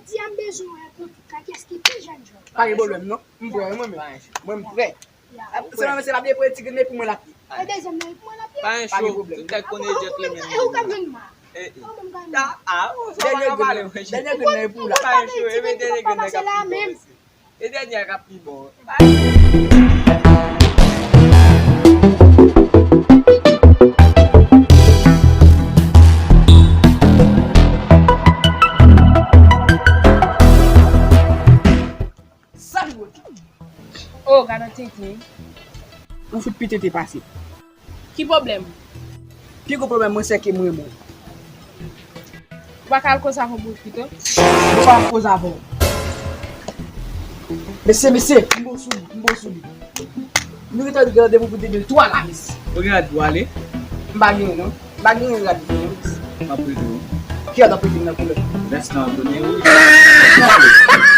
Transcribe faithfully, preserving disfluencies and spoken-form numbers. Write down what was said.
Di a m bezwen wè pou tout ka kiyès ki pi jèn jòj. Pa gen pwoblèm non. M prè, mwen menm. Mwen m prè. Sèlman se pa de premye ti grenn pou mwen l ap ye. E dezyèm nan pou mwen l ap ye. Pa gen pwoblèm. Tout nèg konnen gentleman. E ou ka jwenn mwen. E ou menm ka jwenn mwen. Dènye grenn nan pou la. Pa gen cho, e men dènye grenn nan k ap pi bon. E dènye a k ap pi bon. Sa pi gwo. Oh, gade yon tenten. Ou fout pi tenten pase. Ki pwoblèm? Pi gwo pwoblèm mwen se ke m renmen w. Ou pa ka al koze avè w bouch pito? Mwen pa ap koze avè w. Mesye, mesye, m bon sou li, m bon sou li. Nou gentan gen randevou pou de mil twa la, mesye. Ou gen rad pou ale? M pa genyen non. M pa genyen rad pou mwen. M ap prete w. Ki rad w ap prete m nan koulè? Vès lan ap donnen wi.